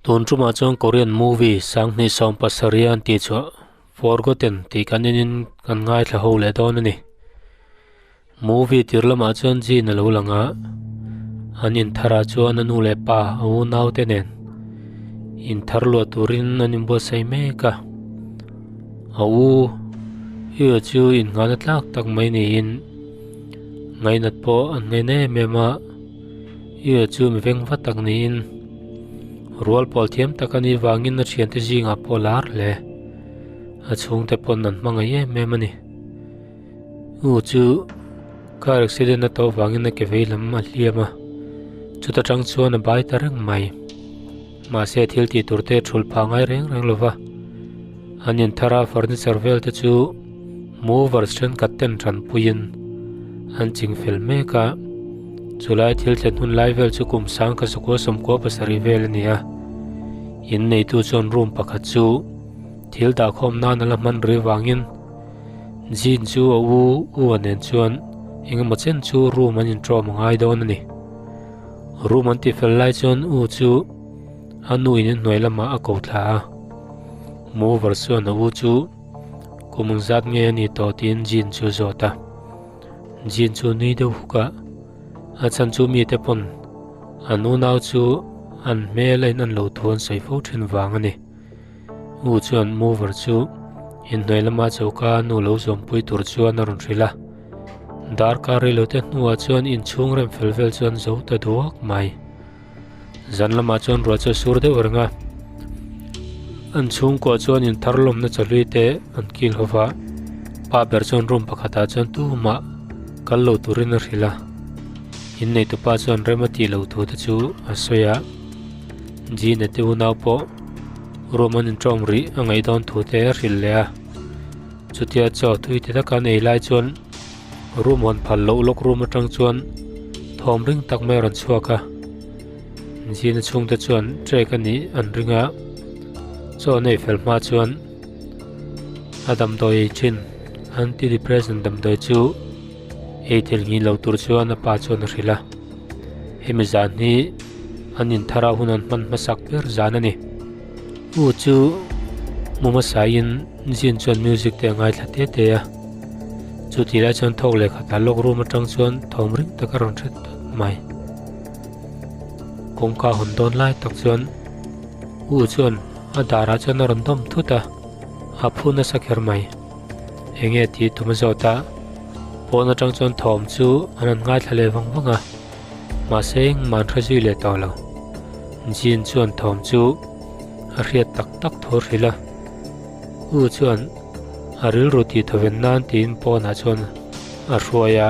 Tun tumah chuan Korean movie sanghnih 70 an tih chhuah Forgotten tih kan enin kan ngaithla ho leh dawn a ni. Movie tir lamah chuan Jin a lo lang a, an intharah chuan a nu leh pa a unaute nen inthar luah turin an inbuatsaih mek a. A u Hyo chu innghahna tlak tak mai niin ngainat pawh an ngaina em em a. Hyo chu mi veng va tak niin rual pawl thiam tak a nih vangin a thiante zingah pawh lar hle. A chhungte pawn an hmangaih em em a ni. U chu car accident a tawh vangin a ke vei lam a hliam a, chuta tang chuan a bai ta reng mai. Mahse thil tih tur te thul phah ngai reng reng lo va, an inthar a furniture vel te chu movers thenkhat ten tanpuiin an ching fel mek a, chulai thil thlen hun lai vel chu kum sang ka zakua sawmkua pasarih vel a ni a, inneitu chuan room pakhat chu thil dahkhawm nan a la hman rih vangin Jean chu a u u a nen chuan engemaw chen chu room an intawm a ngai dawn a ni. Room an tihfel lai chuan u chu a nu in inhnuai lamah a ko thla a. Mover chuan a u chu kum ang zat nge a ni tawh tiin Jean chu a zawt a. Jean chu nui deuh huk a, a chhan chu mite pawn an unau chu an hmel a in an lo thu an sawi fo thin vang a ni. U chuan mover chu inhnuai lama choka nu lo zawmpui tur chuan a rawn hrilh a. Darkar rei lo te hnuah chuan inchhung rem fel vel chuan zo ta duak mai. Zan lamah chuan ruah chu a sur deuh reng a. An chhungkuah chuan inthar lawmna chawhlui te an kil ho va. Pa ber chuan room pakhatah chuan tumah kal lo turin a hrilh a. Inneitupa chuan rem a tih loh thu te chu a sawi a. Gina te unau pawh room an intawm rih a ngaih dawn thu te a hrilh leh a. Chutia chaw tui ti taka an ei lai chuan room hawn phal loh lawk room atang chuan thawm ring tak mai a rawn chhuak a. Gina chhungte chuan trek a nih an ring a, chaw an ei fel hma chuan a damdawi ei thin antidepressant damdawi chu ei thil nghi lo tur chuan a pa chuan a hrilh a. Hemi zan hi an inthar ah hun an hman hmasak ber zan a ni. U chu mu hmasaiin Jin chuan music te a ngaithla te te a. Chu tih lai chuan thawk leh khatah lawk room atang chuan thawm ring tak a rawn hret tawt mai. Kawngka hawn dawn lai tak chuan U chuan a darah chuan a rawn dawm thut a, a phu nasa kher mai. Enge tih tum a zawt a, pawn atang chuan thawm chu an han ngaithla leh vang vang a, mahse engmah an hre zui leh tawh lo. Jean chuan thawm chu a hriat tak tak thu a hrilh a, U chuan a rilru tih thawven nan tiin pawnah chuan a hruai a,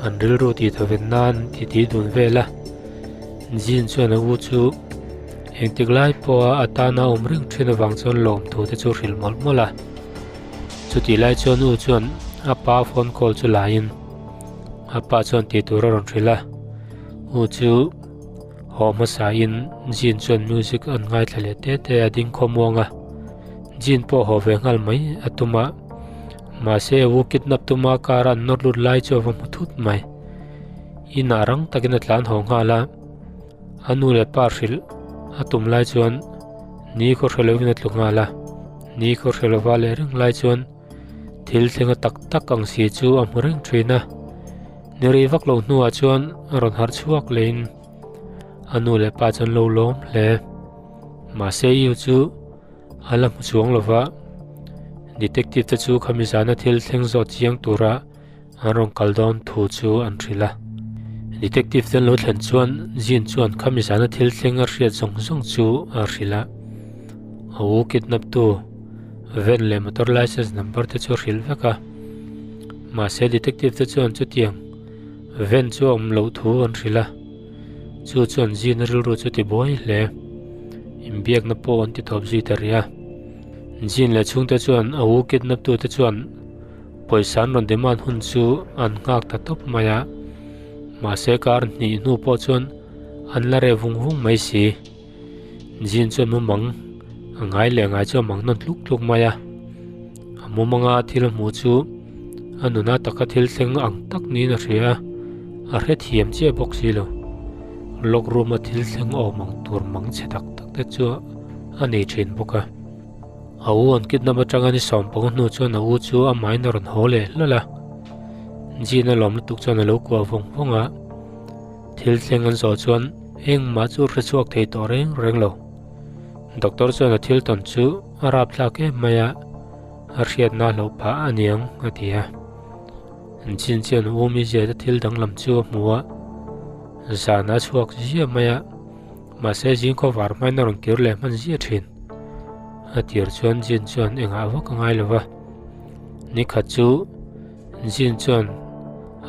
an rilru tih thawven nan ti ti dun vel a. Jean chuan a u chu engtik lai pawha a tana awm reng thin avang chuan lawmthu te chu hrilh mawlh mawlh a. Chutih lai chuan u chuan a pa phone call chu laiin a pa chuan tih tur a rawn hrilh a. U chu haw hmasain Jean chuan music an ngaithla leh te te a ding khawmuang a. Jean pawh haw ve nghal mai a tum a, mahse u kidnap tuma car an nawr lut lai chu a va hmu thut mai. Inah rang takin a tlan haw nghal a, a nu leh pa hrilh a tum lai chuan ni khaw hre lovin a tlu nghal a, ni khaw hre lova leh reng lai chuan thil thlenga tak tak ang si chu a hmu reng thin a. Ni rei vak lo hnuah chuan a rawn harh chhuak lehin a nu leh pa chuan lo lawm hle. Mahse Yu chu a la hmu chuang lova, detective te chu khami zana thil thleng zawh chiang tura An rawn kal dawn thu chu an hrilh a. Detective te an lo thlen chuan Jean chuan khami zana thil thleng a hriat zawng zawng chu a hrilh a. A u kidnap tu van leh motor licence number te chu a hrilh vek a. Mahse detective te chuan chutiang van chu a awm loh thu an hrilh a. Chu chuan Jean a rilru chu ti buai hle. Inbiakna pawh an ti tawp zui ta rih a. Jean leh chhungte chuan a u kidnap tu te chuan Pawisa an rawn demand hun chu an nghak ta tawp mai a, mahse kar hnih hnu pawh chuan an la reh vung vung mai si. Jean chuan mumang a ngai leh ngai chu a mang nawn tluk tluk mai a, a mumanga thil a hmuh chu a nuna taka thil thleng ang tak niin a hria a, a hrethiam chiah bawk si lo. Lock room a thil thleng awm ang tur mang chhe tak tak te. te chu a nei thin bawk a. A u an kidnap atanga ni sawmpanga hnu chuan a u chu amahin a rawn haw leh hlawlh a. Jean a lawm lutuk chuan a lo kuah vawng vawng a. Thil thleng an zawh chuan engmah chu hre chhuak thei tawh reng reng lo. Doctor chuan a thil tawn chu a rapthlak em mai a, a hriatna a hlauh phah a niang a ti a. Jean chuan u Miziate thil danglam chu a hmu a, zan a chhuak ziah mai a. Mahse zing khawvar hmain a rawn kir leh hman ziah thin. A tir chuan Jean chuan engah vak a ngai lo va. Ni khat chu Jean chuan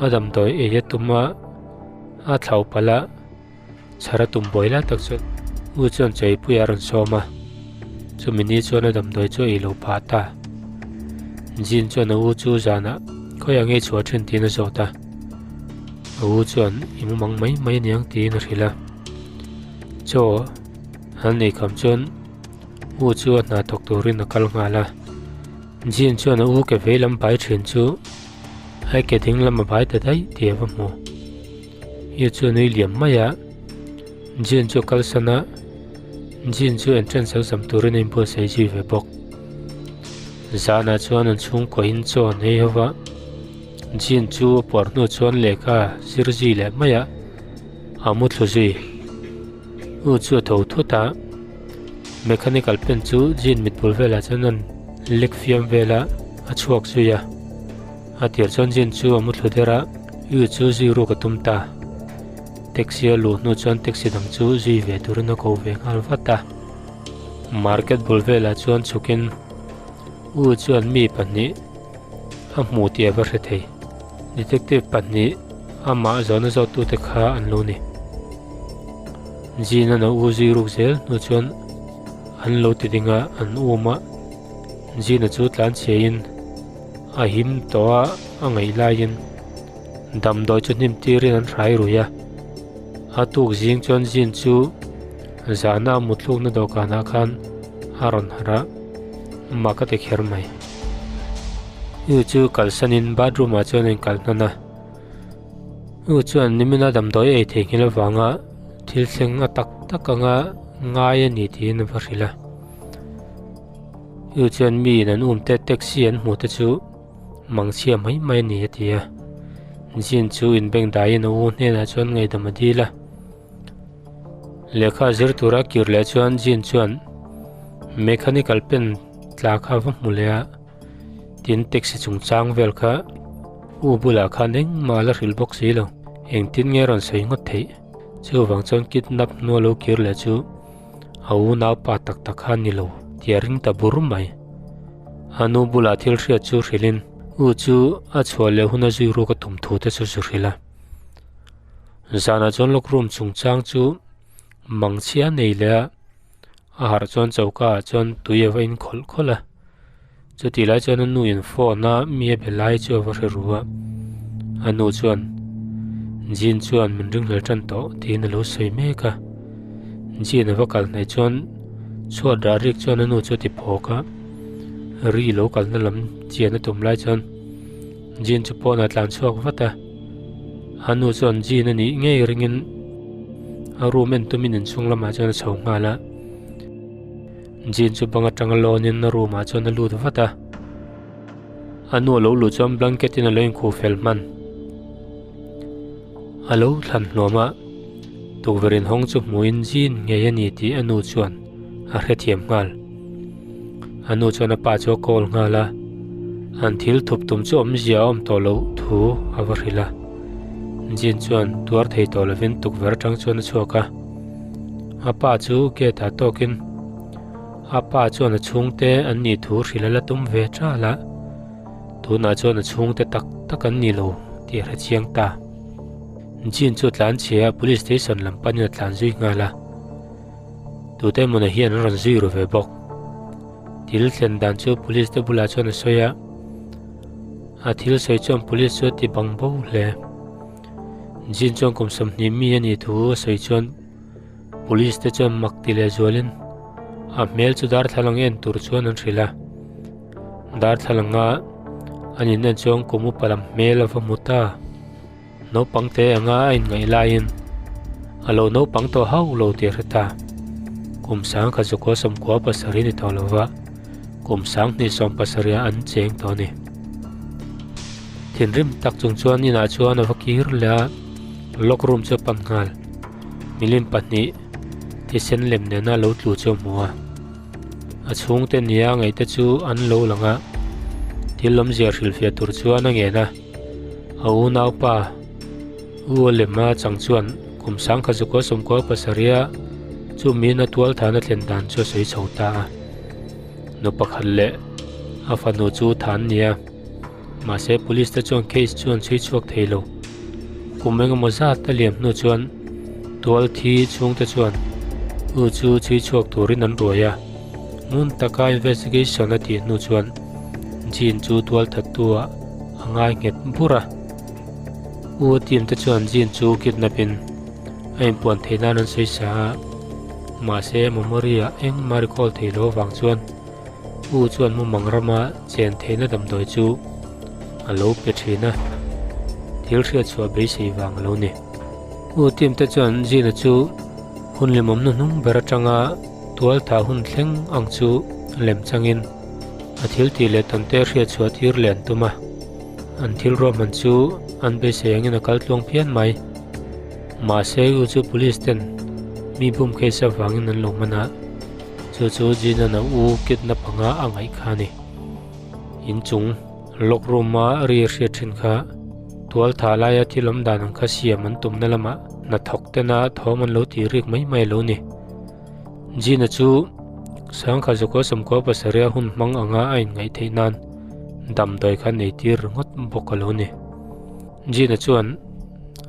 a damdawi ei a tum a, a thlauh palh a, chhar a tum buai lai tak chuan U chuan chawipuia a rawn sawm a. Chumi ni chuan a damdawi chu a ei lo phah ta. Jean chuan a u chu zanah khawiah nge chhuah thin tiin a zawt a. A u chuan i mumang mai mai aniang tiin a hrilh a. Chaw an nei kham chuan u chu a hna thawk turin a kal nghal a. Jean chuan a u ke vei lam bai thin chu a ke ding lam a bai ta daih tih a va hmu. I chu a nui liam mai a, Jean chu a kalsan a, Jean chu entrance exam turin a inbuatsaih zui ve bawk. Zanah chuan an chhungkaw in chaw an ei ho va, Jean chu a puar hnu chuan lehkha zir zui leh mai a, a mu thlu zui. U chu a tho thut a, mechanical pen chu Jean mit bul velah chuan an lek fiam vel a, a chhuak zui a. A tir chuan Jean chu a mu thlu der a, U chu zui ruk a tum ta. Taxi a luh hnu chuan taxi dang chu zui ve turin a ko ve nghal vat a. Market bul velah chuan chhukin U chuan mi pahnih a hmu tih a va hre thei. Detective pahnih amah zawhna zawttute kha an lo ni. Jean-a'n a u zui ruk zel hnu chuan an lo ti ding a, an um a. Jean-a chu tlanchhiain a him tawh a, a ngaih laiin damdawi chu hnim tirin an hrai rui a. A tuk zing chuan Jean chu zana a mutthlukna dawhkanah khan a rawn harh a, mak a ti kher mai. U chu kalsanin bathroom ah chuan a inkal hnan a, U chuan nimina damdawi ei theihnghilh avanga thil thleng a tak tak anga ngai a ni tiin a va hrilh a. U chuan mi in an um te taxi an hmuh te chu mangchhia mai mai a ni a ti a. Jean chu inbeng daiin a u hnenah chuan ngaihdam a dil a. Lehkha zir tura kir leh chuan Jean chuan mechanical pen tla kha va hmu leh a, tin taxi chungchang vel kha u bulah khan engmah a la hrilh bawk si lo. Engtin nge a rawn sawi ngawt theih? Chuvang chuan kidnap hnua lo kir leh chu a unaupa tak tak kha a ni lo tih a ring ta bur mai. A nu bulah thil hriat chu hrilhin u chu a chhuah leh huna zui ruk a tum thu te chu zu hrilh a. Zanah chuan lock room chungchang chu mangchhia nei leh a, a harh chuan choka ah chuan tui a va in khawlh khawlh a. Chutih lai chuan a nu in phone a mi a be lai chu a va hre ru a, a nu chuan Jean chuan min ringhlel tan tawh tiin a lo sawi mek a. Jean a va kal hnaih chuan chhuat rah rik chuan a nu chu a ti phawk a, ri lo kalna lam chian a tum lai chuan Jean chu pawnah tlan chhuak vat a. A nu chuan Jean a nih ngei ringin a room en tumin inchhung lamah chuan a chho nghal a. Jean chu bang atanga lawnin a room ah chuan a lut vat a. A nu a lo luh chuan blanket in a lo inkhuh fel hman. A lo thlan hluam a, tukverh inhawng chu hmuhin Jean ngei a ni tih a nu chuan a hrethiam nghal. A nu chuan a pa chu a call nghal a, an thil thup tum chu awmzia a awm tawh loh thu a va hrilh a. Jean chuan tuar thei tawh lovin tukverh atang chuan a chhuak a. A pa chu gate ah tawkin a pa chuan a chhungte an nih thu hrilh a la tum ve ṭal a, tunah chuan a chhungte tak tak an ni lo tih a hre chiang ta. Jean chu a tlan chhe a, police station lam panin a tlan zui nghal a. Tute mawna hian an rawn zui ru ve bawk. Thil thlen dan chu police te bulah chuan a sawi a, a thil sawi chuan police chu a ti bang bo hle. Jean chuan kum 20 mi a nih thu a sawi chuan police te chuan mak ti leh zualin a hmel chu darthlalang en tur chuan an hrilh a. Darthlalanga an in en chuan kum upa lam hmel a va hmu ta. Naupang te anga a inngaih laiin a lo naupang tawh hauh lo tih a hre ta. Kum 1997 ni tawh lova, kum 2070 ah an cheng tawh a ni. Thinrim tak chung chuan inah chuan a va kir leh a, lock room chu a pan nghal. Milim pahnih thisen lem nena lo tlu chu a hmu a. A chhungte nia ngaihte chu an lo lang a, thil awmzia hrilhfiah tur chuan a ngen a. A unaupa U a lem a chang chuan kum 1997 a chu miin a tual thahna thlen dan chu a sawi chho ta a. Nu pakhat leh a fanu chu tha an ni a, mahse police te chuan case chu an chhui chhuak thei lo. Kum engemaw zat a liam hnu chuan tual thi chhungte chuan U chu chhui chhuak turin an ruai a, ngun taka investigation a tih hnu chuan Jean chu tual thattu ah a ngai nghet bur a. U a team te chuan Jean chu kidnap in a inpuan theih nan an sawi sa a, mahse memory ah engmah recall thei lo avang chuan U chuan mumang rama chen theihna damdawi chu a lo pe thin a, thil hriatchhuah beisei vang a lo ni. U team te chuan Gina chu hun limawmna hnung ber atanga tual thah hun thleng ang chu lem changin a thil tih leh tawnte hriatchhuah tir leh an tum a, an thil ruahman chu an beisei angin a kal tluang phian mai. Mahse U chu police ten mi bum case avangin an lo hman a. Chu chu Gina-na u kidnap anga a ngaih kha a ni. Inchung lock room-a ri a hriat thin kha tual tha laia thil awm dan ang kha siam an tumna lamah hnathawk tena thawm an lo tih rik mai mai lo ni. Gina chu Sangkha Zakua Sawmkua pasarih a hun hmang anga a inngaih theih nan damdawi kha nei tir ringawt bawk a lo ni. Gina chuan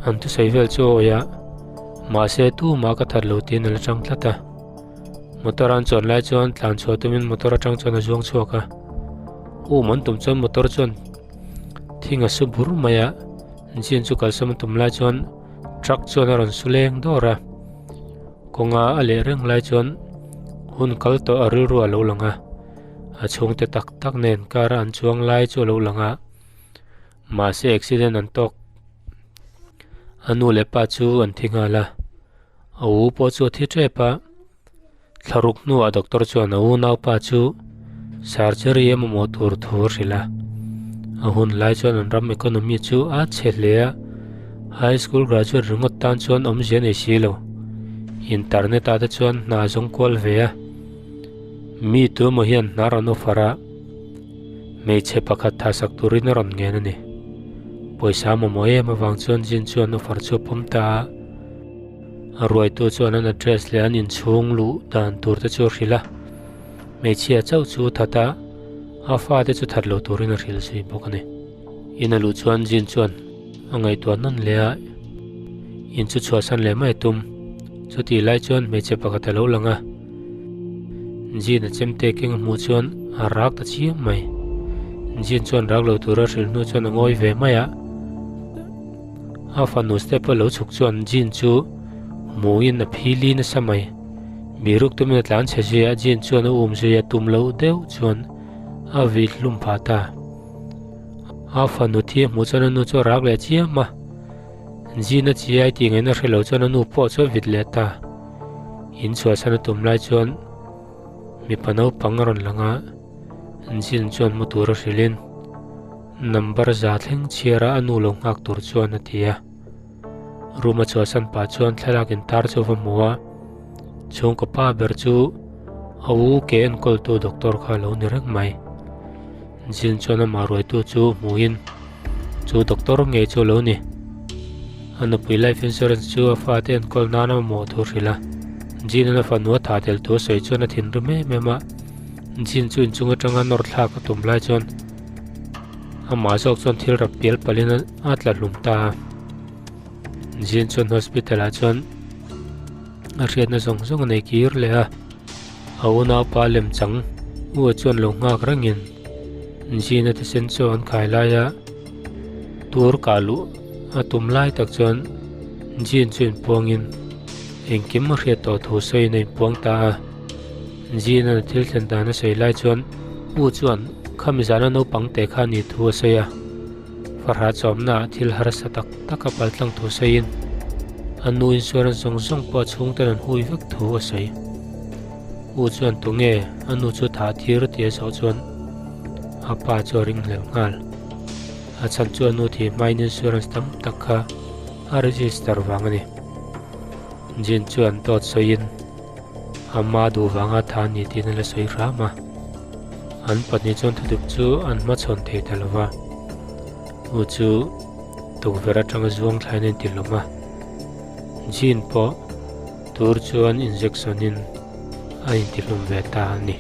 an thusawi vel chu a awih a, mahse tumah ka that lo tiin a la chang tlat a. Motor an chuan lai chuan tlan chhuah tumin motor atang chuan a zuang chhuak a, um an tum chuan motor chuan thing a su bur mai a, Jean chu kalsawm a tum lai chuan truck chuan a rawn su leng dawr a, kawnga a leh reng lai chuan hun kal tawh a rilru a lo lang a, a chhungte tak tak nen car a an chuang lai chu a lo lang a, mahse accident an tawk a nu leh pa chu an thi nghal a. A u pawh chu a thi tep a, thlaruk hnuah doctor chuan a unaupa chu surgery a mamawh tur thu a hrilh a. A hun lai chuan an ram economy chu a chhe hle a, high school graduate ringawt tan chuan awmzia nei si lo. Internet ah te chuan hna a zawng kual ve a, mi tu emaw hian hna rawn offer a, hmeichhe pakhat thasak turin a rawn ngen a ni. Pawisa mamawh em avang chuan Jin chuan offer chu a pawm ta a. A ruaitu chuan an address leh an inchhung luh dan tur te chu a hrilh a, hmeichhia chauh chu that a, a fate chu that lo turin a hrilh zui bawk a ni. In a luh chuan Jean chuan a ngaihtuah nawn leh a, in chu chhuahsan leh mai a tum. Chutih lai chuan hmeichhe pakhat a lo lang a, Jean a chemte keng a hmuh chuan a rak ta chiam mai. Jean chuan rak lo tura hrilh hnu chuan a ngawi ve mai a. A fanu step a lo chhuk chuan Jean chu hmuhin a phili nasa mai. Biruk tumin a tlan chhe zui a, Jean chuan a um zui a, tum loh deuh chuan a vit hlum phah ta. A fanu thi a hmuh chuan a nu chu a rak leh chiam a, Jean a chi ai tih ngaihna hre lo chuan a nu pawh chu a vit leh ta. In chhuahsan a tum lai chuan mipa naupang a rawn lang a, Jean chuan mu tur a hrilhin, Number za thleng chhiara a nu lo nghak tur chuan a ti a. Room a chhuahsan pah chuan thlalak intar chu a va hmu a, chhungkaw pa ber chu a u ke enkawltu doctor kha a lo ni reng mai. Jin chuan amah ruaitu chu hmuhin chu doctor ngei chu a lo ni. A nupui life insurance chu a fate enkawl nan a mamawh thu a hrilh a. Jin-a'n a fanu a thah tel thu a sawi chuan a thinrim em em a. Jin chu inchung atanga nawr thlak a tum lai chuan Amah zawk chuan thil rap pial palhin a tla hlum ta a. Jin chuan hospital ah chuan a hriatna zawng zawng a nei kir leh a. A unaupa lem chang u chuan lo nghak rengin Jin a thisen chaw an khai lai a tur kah luh a tum lai tak chuan Jin chu inpuangin engkim a hriat tawh thu sawiin a inpuang ta a. Jin a thil thlen dan a sawi lai chuan U chuan khami zana naupang te kha ni thu a sawi a, farah chawmna ah thil harsa tak tak a paltlang thu sawiin a nu insurance zawng zawng pawh a chhungten an hui vek thu a sawi. U chuan tunge a nu chu thah tir tih a zawh chuan a pa chu a ringhlel nghal. A chhan chu a nu thih hmain insurance tam tak kha a register vang a ni. Jean chuan dawt sawiin ama duh vanga tha ni tiin a la sawi hram a. An pahnih chuan thudik chu an hmachhawn thei ta lo va. U chu tukverh atanga zuang thlain a intihlawm a. Jean pawh tur chuan injection in a intihlum ve ta a ni.